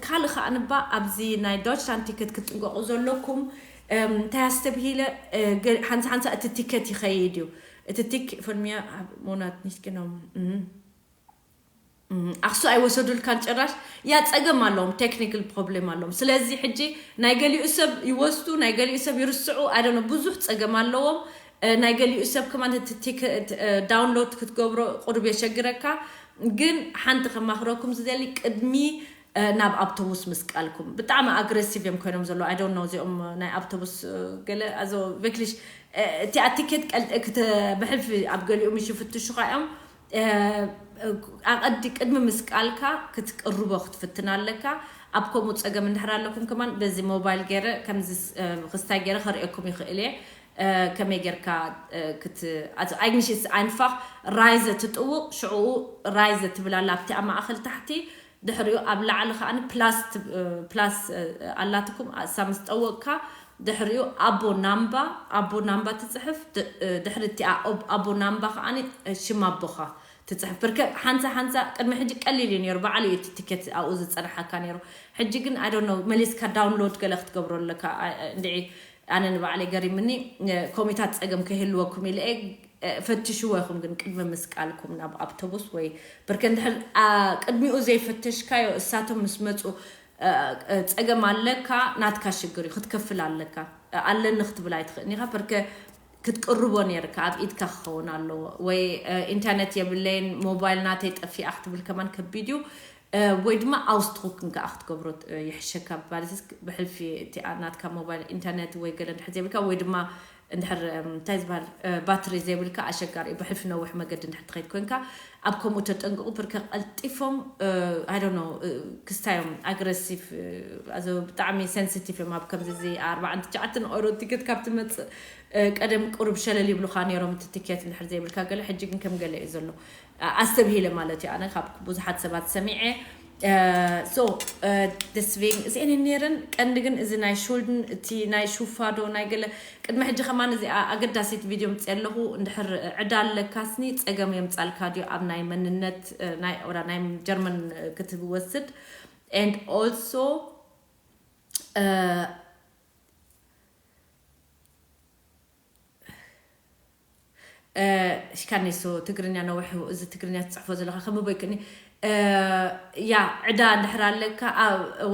ካልእ ከዓ ንባ ኣብዚ ናይ ዶችላንድ ቲከት ክትጥንቀቁ ዘለኩም እንታይ ኣስተብሂለ ሓንሳ ሓንሳ እቲ ቲከት ይኸይድ እዩ። እቲ ቲክ ፈልሚያ ሞናት ኒስኪኖም ኣክሱ ኣይወሰዱልካን ጭራሽ ያ ጸገም ኣለዎም ቴክኒካል ፕሮብሌም ኣለዎም። ስለዚ ሕጂ ናይ ገሊኡ ሰብ ይወስዱ ናይ ገሊኡ ሰብ ይርስዑ ኣይደነ ብዙሕ ጸገም ኣለዎም። ናይ ገሊኡ ሰብ ከማን ዳውንሎድ ክትገብሮ ቁሩብ የሸግረካ። ግን ሓንቲ ከማኽረኩም ዝደሊ ቅድሚ ናብ ኣብቶቡስ ምስ ቃልኩም ብጣዕሚ ኣግሬሲቭ እዮም ኮይኖም ዘለዉ። I don't know እዚኦም ናይ ኣብቶቡስ ገለ ኣዞ ቬክሊሽ እቲ ኣቲኬት ብሕልፊ ኣብ ገሊኡ ምሽ ይፍትሹኻ እዮም። ኣቐዲ ቅድሚ ምስ ቃልካ ክትቅርቦ ክትፍትን ኣለካ። ኣብ ከምኡ ጸገም እንድሕር ኣለኩም ከማን በዚ ሞባይል ገይረ ከምዚ ክስታይ ገይረ ከርእየኩም ይኽእል እየ። ከመይ ጌርካ ኣይግንሽስ ኣይንፋኽ ራይዘ ትጥውቕ ሽዕኡ ራይዘ ትብል ኣላ ኣብቲ ኣብ ማእኸል ታሕቲ ድሕሪኡ ኣብ ላዕሊ ከዓ ፕላስ ኣላትኩም እሳ ምስ ጠወቅካ ድሕሪኡ ኣቦ ናምባ ኣቦ ናምባ ትፅሕፍ። ድሕሪ እቲኣ ኣቦ ናምባ ከዓ ሽም ኣቦኻ ትፅሕፍ። ብርከ ሓንሳ ሓንሳ ቅድሚ ሕጂ ቀሊል እዩ ነይሩ። ባዕሉ እዩ እቲ ቲኬት ኣብኡ ዝፀናሓካ ነይሩ። ሕጂ ግን ኣይ ዶንት ኖ መሊስካ ዳውንሎድ ገለ ክትገብሮ ኣለካ። እንድዒ ኣነ ንባዕለይ ገሪምኒ። ኮሚታት ፀገም ከይህልወኩም ኢለ እየ። ፈትሽዎ ኢኹም ግን ቅድሚ ምስቃልኩም ናብ ኣብቶቡስ ወይ ብርከ እንድሕር ቅድሚኡ ዘይፈተሽካዮ እሳቶም ምስ መፁ ፀገም ኣለካ ናትካ ሽግር እዩ ክትከፍል ኣለካ። ኣለኒ ክትብል ኣይትኽእልን ኢኻ በርከ ክትቅርቦ ነርካ ኣብ ኢድካ ክኸውን ኣለዎ ወይ ኢንተርነት የብለይን ሞባይል ናተይ ጠፊኣ ክትብል ከማን ከቢድ እዩ። ወይ ድማ ኣውስትሩክን ከዓ ክትገብሮ ይሕሸካ ማለት ብሕልፊ እቲኣ ናትካ ሞባይል ኢንተርነት ወይ ገለ እንድሕር ዘይብልካ ወይ ድማ እንድሕር እንታይ ዝበሃል ባትሪ ዘይብልካ ኣሸጋሪ እዩ። ብሕልፊ ነዊሕ መገዲ እንድሕር ትኸይድ ኮንካ ኣብ ከምኡ ተጠንቅቁ ብርከ ቀልጢፎም ኣይዶኖ ክስታዮም ኣግረሲቭ ብጣዕሚ ሴንሲቲቭ እዮም። ኣብ ከምዚ ኣርባዓን ትሽዓተን ኦሮ ቲኬት ካብ ትመፅእ ቀደም ቁሩብ ሸለል ይብሉካ ነይሮም እቲ ቲኬት እንድሕር ዘይብልካ ገለ ሕጂ ግን ከም ገለ እዩ ዘሎ። ኣስተብሂለ ማለት እዩ። ኣነ ካብ ብዙሓት ሰባት ሰሚዐ so deswegen እዚአን ነይረን ቀንዲ ግን እዚ ናይ ሹልድን እቲ ናይ ሹፋዶ ናይ ገለ ቅድሚ ሕጂ ከማን እዚ ኣገዳሲት ቪድዮ ምፅ ኣለኹ እንድሕር ዕዳ ኣለካስኒ ፀገም የምፃልካ ድዩ ኣብ ናይ መንነት ናይ ጀርመን ክትወስድ and also ሽካኒሶ ትግርኛ ነዊሕ እዚ ትግርኛ ትፅሕፎ ዘለካ ከመቦይክኒ ያ ዕዳ እንድሕር ኣለካ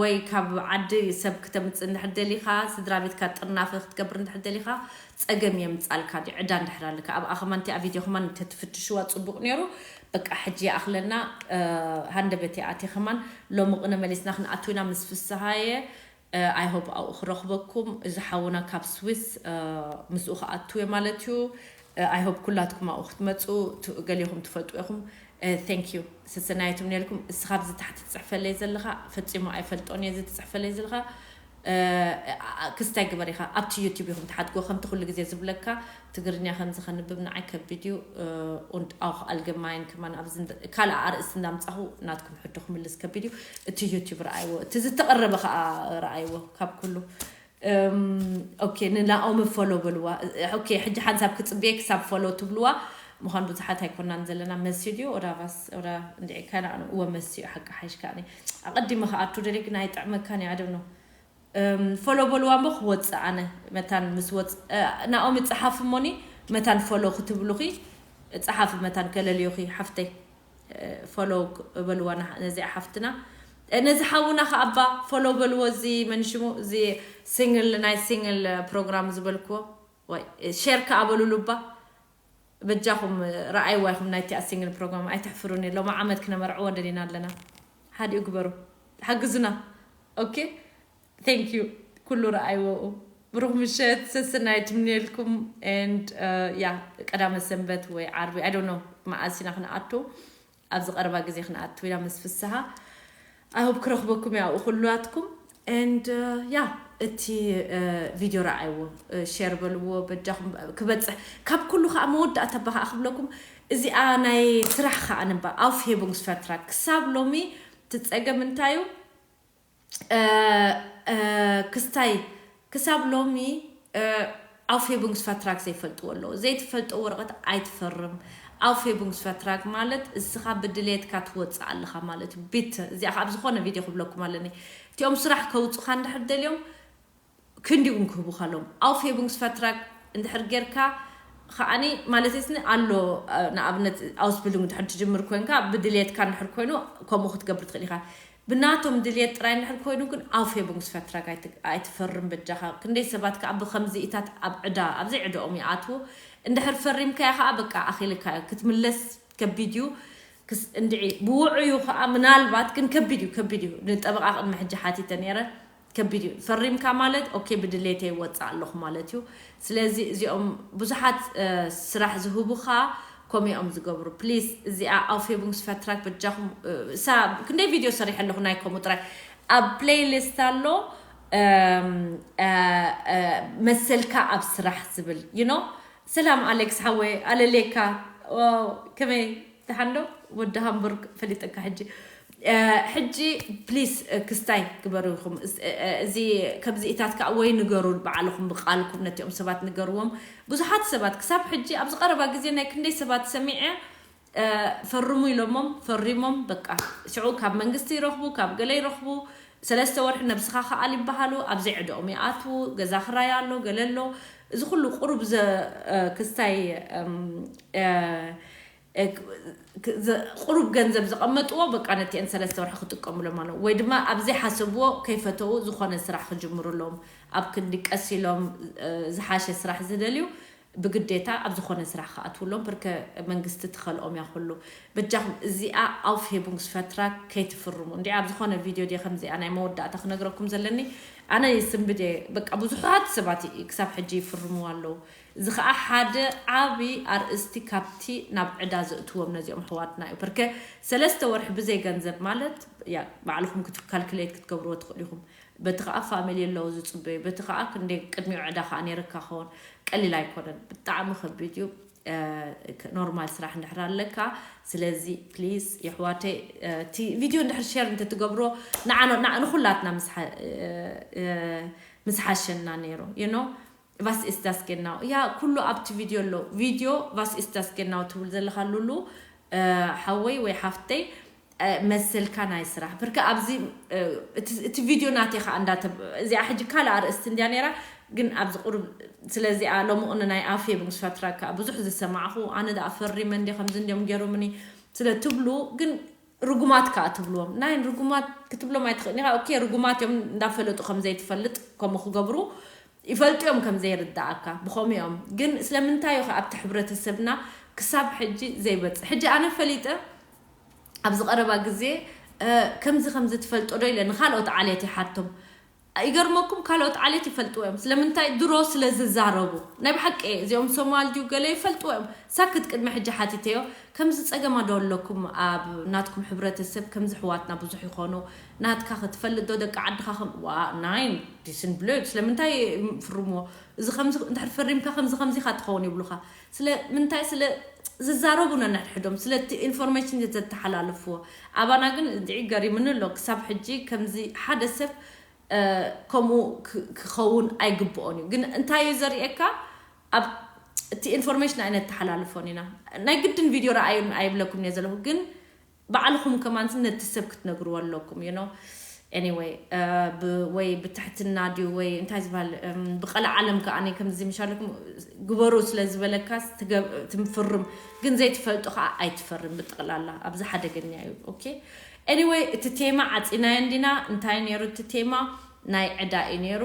ወይ ካብ ዓዲ ሰብ ክተምፅእ እንድሕር ደሊካ ስድራ ቤትካ ጥርናፈ ክትገብር እንድሕር ደሊካ ፀገም የምፃልካ ድዩ ዕዳ እንድሕር ኣለካ ኣብ ኣኸማንቲ ኣብ ቪድዮ ከማን እንተትፍትሽዋ ፅቡቅ ነይሩ። በቃ ሕጂ ይኣኽለና። ሃንደበት ኣቲ ከማን ሎሚ ቅነ መሊስና ክንኣትው ኢና ምስ ፍስሃየ I hope ኣብኡ ክረኽበኩም እዚ ሓውና ካብ ስዊስ ምስኡ ክኣትው እየ ማለት እዩ። I hope ኩላትኩም ኣብኡ ክትመፁ ገሊኹም ትፈልጡ ኢኹም። Thank you ሰሰናየት እምነልኩም። እስኻ ኣብዚ ታሕቲ ትፅሕፈለይ ዘለኻ ፈፂሙ ኣይፈልጦን እየ እዚ ትፅሕፈለይ ዘለኻ ክስታይ ግበር ኢኻ ኣብቲ ዩቲብ ኢኹም ትሓድጎ ከምቲ ኩሉ ግዜ ዝብለካ ትግርኛ ከምዚ ከንብብ ንዓይ ከቢድ እዩ። Und auch allgemein ከማን ኣብዚ ካልእ ኣርእስቲ እንዳምፃኹ ናትኩም ሕቶ ክምልስ ከቢድ እዩ። እቲ ዩቲብ ረኣይዎ እቲ ዝተቐረበ ከዓ ረኣይዎ ካብ ኩሉ ኦኬ ንናኦም ፎሎ በልዋ። ኦኬ ሕጂ ሓንሳብ ክፅብየ ክሳብ ፎሎ ትብልዋ። ምዃን ብዙሓት ኣይኮናን ዘለና። መስዩ ድዩ? ኦዳ ቫስ፣ ኦዳ እንድዒ ካና እወ መስዩ ሓቂ ሓይሽ ከኣኒ። ኣቐዲመ ክኣቱ ደልየ ግን ኣይጥዕመካን እዩ፣ I don't know። እም፣ ፎሎ በልዋ እሞ ክወፅእ ኣነ መታን ምስ ወፅ-፣ እ፣ ናኦም ይፀሓፍ እሞኒ መታን ፎሎ ክትብሉኺ ፀሓፊ መታን ከለልዮኺ ሓፍተይ። እ፣ ፎሎ ክ-፣ በልዋ ና-፣ ነዚኣ ሓፍትና። እ፣ ነዚ ሓውና ከኣባ ፎሎ በልዎ፣ እዚ መን ሽሙ፣ እዚ ሲንግል፣ ናይ ሲንግል ፕሮግራም ዝበልክዎ። ወይ፣ እ፣ ሼር ከኣ በሉሉ እባ። በጃኹም፣ እ፣ ረኣይዋ ኢኹም ናይቲኣ ሲንግል ፕሮግራም። ኣይትሕፍሩኒ። ሎሚ ዓመት ክነመርዕዎ ደሊና ኣለና። ሓዲኡ ግበሩ። ሓግዙና። ኦኬ? Thank you። ኩሉ ረኣይዎ። ብሩኽ ምሸት፣ ሰሰናይ ትምንየልኩም። And፣ እ፣ ያ፣ ቀዳመ ሰንበት ወይ ዓርቢ፣ I don't know፣ መዓስ ኢና ክንኣቱ። ኣብዚ ቀረባ ግዜ ክንኣቱ ኢና ምስ ፍስሃ። I hope ክረኽበኩም እየ ኣብኡ ኩላትኩም። And፣ እ፣ ያ፣ እቲ፣ እ፣ ቪድዮ ረኣይዎ፣ እ፣ ሼር በልዎ፣ በጃኹም ክበጽሕ። ካብ ኩሉ ከኣ መወዳእታ እባ ከኣ ክብለኩም፣ እዚኣ ናይ ስራሕ ከኣ ንባ፣ Aufhebungsvertrag። ክሳብ ሎሚ እቲ ጸገም እንታይ እዩ? እ፣ እ፣ ክስታይ፣ ክሳብ ሎሚ፣ እ፣ Aufhebungsvertrag ዘይፈልጥዎ ኣለዉ። ዘይትፈልጥዎ ወረቐት ኣይትፈርም። Aufhebungsvertrag ማለት እስኻ ብድሌትካ ትወፅእ ኣለኻ ማለት እዩ። ቢት፣ እዚኣ ከኣ ኣብ ዝኾነ ቪድዮ ክብለኩም ኣለኒ። እቲኦም ስራሕ ከውፁኻ እንድሕር ደልዮም ክንዲኡ እውን ክህቡኻ ኣለዎም። Aufhebungsvertrag እንድሕር ጌርካ ከኣኒ ማለት ስኒ ኣሎ፣ እ፣ ንኣብነት Ausbildung እንድሕር ትጅምር ኮንካ ብድሌትካ እንድሕር ኮይኑ ከምኡ ክትገብር ትኽእል ኢኻ። ብናቶም ድልየት ጥራይ እንድሕር ኮይኑ ግን Aufhebungsvertrag ኣይት-፣ ኣይትፈርም በጃኻ። ክንደይ ሰባት ከኣ ብኸምዚኢታት ኣብ ዕዳ፣ ኣብ ዘይዕዳኦም ይኣትዉ። እንድሕር ፈሪምካዮ ከኣ በቃ ኣኺልካዮ። ክትምለስ ከቢድ እዩ። ክስ-፣ እንድዒ ብውዑዩ ከኣ ምናልባት ግን ከቢድ እዩ፣ ከቢድ እዩ። ንጠበቓ ቅድሚ ሕጂ ሓቲተ ነይረ። ከቢድ እዩ። ፈሪምካ ማለት ኦኬ ብድሌተይ ይወፅእ ኣለኹ ማለት እዩ። ስለዚ እዚኦም ብዙሓት፣ እ፣ ስራሕ ዝህቡኻ ከምኡ እዮም ዝገብሩ። ፕሊስ እዚኣ Aufhebungsvertrag በጃኹም፣ እ፣ ሳ-፣ ክንደይ ቪድዮ ሰሪሐ ኣለኹ ናይ ከምኡ ጥራይ። ኣብ ፕሌይሊስት ኣሎ፣ እም፣ እ፣ እ፣ መሰልካ ኣብ ስራሕ ዝብል፣ you know። ሰላም ኣሌክስ ሓወይ፣ ኣለሌካ። ዋው፣ ከመይ ደሓን ዶ? ወዲ ሃምቡርግ ፈሊጠካ ሕጂ። እ፣ ሕጂ ፕሊስ፣ እ፣ ክስታይ ግበሩ ኢኹም። እስ-፣ እ፣ እ፣ እዚ ከምዚ ኢታት ከኣ ወይ ንገሩ ባዕልኹም ብቃልኩም ነቲኦም ሰባት ንገርዎም። ብዙሓት ሰባት ክሳብ ሕጂ ኣብዚ ቀረባ ግዜ ናይ ክንደይ ሰባት ሰሚዐ፣ እ፣ ፈርሙ ኢሎሞም፣ ፈሪሞም በቃ። ሽዑ ካብ መንግስቲ ይረኽቡ፣ ካብ ገለ ይረኽቡ። ሰለስተ ወርሒ ነብስኻ ከኣል ይበሃሉ፣ ኣብ ዘይዕድኦም ይኣትዉ፣ ገዛ ክራይ ኣሎ፣ ገለ ኣሎ። እዚ ኩሉ ቁሩብ ዘ-፣ እ፣ ክስታይ፣ እም፣ እ፣ እ፣ ክ-፣ ክ-፣ ዘ-፣ ቁሩብ ገንዘብ ዘቐመጥዎ በቃ ነቲአን ሰለስተ ወርሒ ክጥቀሙሎም ኣለዎም። ወይ ድማ ኣብ ዘይሓሰብዎ ከይፈተዉ ዝኾነ ስራሕ ክጅምሩሎም፣ ኣብ ክንዲ ቀስ ኢሎም፣ እ፣ ዝሓሸ ስራሕ ዝደልዩ ብግዴታ ኣብ ዝኾነ ስራሕ ክኣትውሎም፣ ብርከ መንግስቲ ትኸልኦም እያ ኩሉ። በጃኹም እዚኣ Aufhebungsvertrag ከይትፍርሙ። እንዲ ኣብ ዝኾነ ቪድዮ ድየ ከምዚኣ ናይ መወዳእታ ክነግረኩም ዘለኒ? ኣነ ይስንብድ እየ። በቃ ብዙሓት ሰባት ይ-፣ ክሳብ ሕጂ ይፍርሙ ኣለዉ። እዚ ኸኣ ሓደ ዓቢ ኣርእስቲ ካብቲ ናብ ዕዳ ዘእትዎም ነዚኦም ኣሕዋትና እዩ። ብርከ ሰለስተ ወርሒ ብዘይ ገንዘብ ማለት፣ ያ፣ ባዕልኹም ክት-፣ ካልኩሌት ክትገብርዎ ትኽእሉ ኢኹም። በቲ ኸኣ ፋሚሊ ኣለዉ ዝጽበዩ፣ በቲ ኸኣ ክንደይ ቅድሚኡ ዕዳ ኸኣ ነይርካ ኸውን። ቀሊል ኣይኮነን፣ ብጣዕሚ ከቢድ እዩ። እ፣ ክ-፣ ኖርማል ስራሕ እንድሕር ኣለካ። ስለዚ ፕሊዝ የሕዋተይ፣ እ፣ እቲ ቪድዮ እንድሕር ሼር እንተትገብሮ ንዓና፣ ንዓ-፣ ንኹላትና ምስ ሓ-፣ እ፣ እ፣ ምስ ሓሸና ነይሩ፣ you know። Was ist das genau? ያ፣ ኩሉ ኣብቲ ቪድዮ ኣሎ። ቪድዮ Was ist das genau ትብል ዘለኻ ሉሉ፣ እ፣ ሓወይ ወይ ሓፍተይ፣ እ፣ መሰልካ ናይ ስራሕ። ብርከ ኣብዚ፣ እ፣ እቲ፣ እቲ ቪድዮ ናተይ ከኣ እንዳተ-፣ እዚኣ ሕጂ ካልእ ኣርእስቲ እንድያ ነይራ፣ ግን ኣብዚ ቁሩብ ስለዚኣ ሎሚ ቁኒ ናይ ኣፍየ ብምስፋትራ ከኣ ብዙሕ ዝሰማዕኹ፣ ኣነ ደኣ ፈሪመ እንድየ ከምዚ እንድዮም ገይሮምኒ ስለ ትብሉ፣ ግን ርጉማት ከኣ ትብልዎም። ናይ ርጉማት ክትብሎም ኣይትኽእልን ኢኻ። ኦኬ፣ ርጉማት እዮም እንዳፈለጡ ከም ዘይትፈልጥ ከምኡ ክገብሩ ይፈልጡ እዮም ከም ዘይርድኣካ፣ ብኸምኡ እዮም። ግን ስለምንታይ እዩ ከ ኣብቲ ሕብረተሰብና ክሳብ ሕጂ ዘይበጽሕ? ሕጂ ኣነ ፈሊጠ ኣብዚ ቀረባ ግዜ፣ እ፣ ከምዚ ከምዚ ትፈልጦ ዶ ኢለ ንኻልኦት ዓሌት ይሓቶም። ይገርመኩም፣ ካልኦት ዓሌት ይፈልጥዎ እዮም። ስለምንታይ? ድሮ ስለ ዝዛረቡ። ናይ ብሓቂ እዚኦም ሶማል ድዩ ገለ ይፈልጥዎ እዮም። ሳክት ቅድሚ ሕጂ ሓቲተዮ፣ ከምዚ ጸገማ ዶ ኣለኩም ኣብ ናትኩም ሕብረተሰብ? ከምዚ ኣሕዋትና ብዙሕ ይኾኑ። ናትካ ክትፈልጥ ዶ ደቂ ዓድኻ ከም-፣ ዋ፣ ናይን፣ ዲስን ብሎድ፣ ስለምንታይ ፍርምዎ? እዚ ከምዚ እንድሕር ፈሪምካ ከምዚ ከምዚ ኢኻ ትኸውን ይብሉኻ። ስለምንታይ? ስለ ዝዛረቡ ነንሕድሕዶም፣ ስለቲ ኢንፎርሜሽን ዘተሓላልፍዎ። ኣባና ግን እንድዒ ገሪምኒ ኣሎ። ክሳብ ሕጂ ከምዚ ሓደ ሰብ፣ እ፣ ከምኡ ክ-፣ ክኸውን ኣይግብኦን እዩ። ግን እንታይ እዩ ዘርእየካ? ኣብ እቲ ኢንፎርሜሽን ኣይነተሓላልፎን ኢና። ናይ ግድን ቪድዮ ረኣዩ ኣይብለኩም እየ ዘለኹ፣ ግን ባዕልኹም ከማን ነቲ ሰብ ክትነግርዎ ኣለኩም። You know, anyway, ወይ ብትሕትና ድዩ ወይ እንታይ ዝበሃል ብቀለ ዓለም ከዓ ከምዚ ምሻለኩም ግበሩ ስለ ዝበለካ ትምፍርም፣ ግን ዘይትፈልጡ ከዓ ኣይትፈርም። ብጠቕላላ ኣብዚ ሓደገኛ እዩ። Okay, anyway, እቲ ቴማ ዓፂናዮ እንዲና። እንታይ ነይሩ እቲ ቴማ? ናይ ዕዳ እዩ ነይሩ።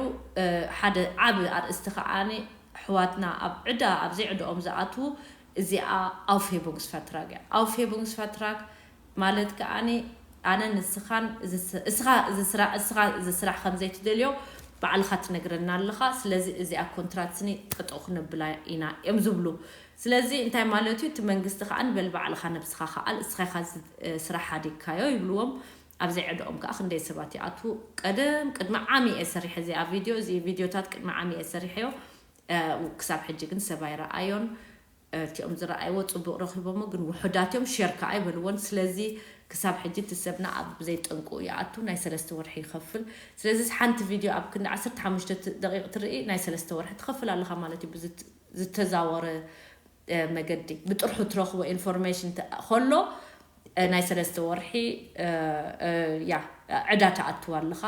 ሓደ ዓብ ኣርእስቲ ከዓ ኣሕዋትና ኣብ ዕዳ ኣብ ዘይዕድኦም ዝኣትዉ፣ እዚኣ Aufhebungsvertrag እያ። Aufhebungsvertrag ማለት ከኣኒ ኣነ ንስኻን እስኻ እዚ ስራሕ ከም ዘይትደልዮ ባዕልኻ ትነግረና ኣለኻ። ስለዚ እዚኣ ኮንትራት ስኒ ጠጠው ክነብላ ኢና እዮም ዝብሉ። ስለዚ እንታይ ማለት እዩ? እቲ መንግስቲ ከዓ ንበል ባዕልኻ ነብስኻ ከኣል እስኻ ኢኻ ስራሕ ሃዲግካዮ ይብልዎም። ኣብ ዘይዕድኦም ከዓ ክንደይ ሰባት ይኣትዉ። ቀደም ቅድሚ ዓሚ እየ ሰሪሐ እዚኣ ቪድዮ፣ እዚ ቪድዮታት ቅድሚ ዓሚ እየ ሰሪሐዮ። ክሳብ ሕጂ ግን ሰብ ኣይረኣዮን። እቲኦም ዝረኣይዎ ፅቡቅ ረኪቦሞ ግን ውሑዳት እዮም። ሸር ከዓ ኣይበልዎን። ስለዚ ክሳብ ሕጂ እቲ ሰብና ኣብ ዘይጠንቁ ይኣቱ፣ ናይ ሰለስተ ወርሒ ይኸፍል። ስለዚ ሓንቲ ቪድዮ ኣብ ክንዲ ዓሰርተ ሓሙሽተ ደቂቅ ትርኢ ናይ ሰለስተ ወርሒ ትኸፍል ኣለካ ማለት እዩ። ዝተዛወረ መገዲ ብጥርሑ ትረክቦ ኢንፎርሜሽን ከሎ ናይ ሰለስተ ወርሒ ያ ዕዳ ተኣትዋ ኣለካ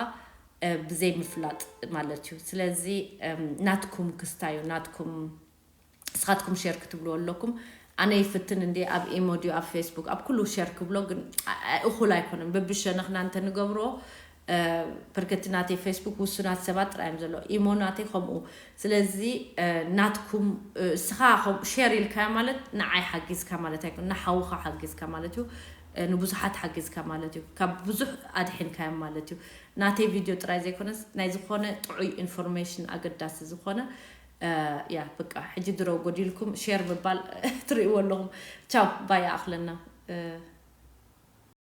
ብዘይ ምፍላጥ ማለት እዩ። ስለዚ ናትኩም ክስታይ እዩ። ናትኩም ንስኻትኩም ሸር ክትብልዎ ኣለኩም። ኣነ ይፍትን እንዲ ኣብ ኢሞ ድዩ ኣብ ፌስቡክ ኣብ ኩሉ ሸር ክብሎ ግን እኹል ኣይኮነን። በብሸነኽና እንተንገብሮ ብርክቲ ናተይ ፌስቡክ ውሱናት ሰባት ጥራይ እዮም ዘሎ። ኢሞ ናተይ ከምኡ። ስለዚ ናትኩም እስኻ ሸር ኢልካዮ ማለት ንዓይ ሓጊዝካ ማለት ኣይኮን፣ ንሓውኻ ሓጊዝካ ማለት እዩ። ንብዙሓት ሓጊዝካ ማለት እዩ። ካብ ብዙሕ ኣድሒንካዮም ማለት እዩ። ናተይ ቪድዮ ጥራይ ዘይኮነስ ናይ ዝኾነ ጥዑይ ኢንፎርሜሽን ኣገዳሲ ዝኾነ ያ በቃ ሕጂ ድረው ጎዲልኩም ሼር ምባል ትርእይዎ ኣለኹም። ቻው ባይ ኣኽለና።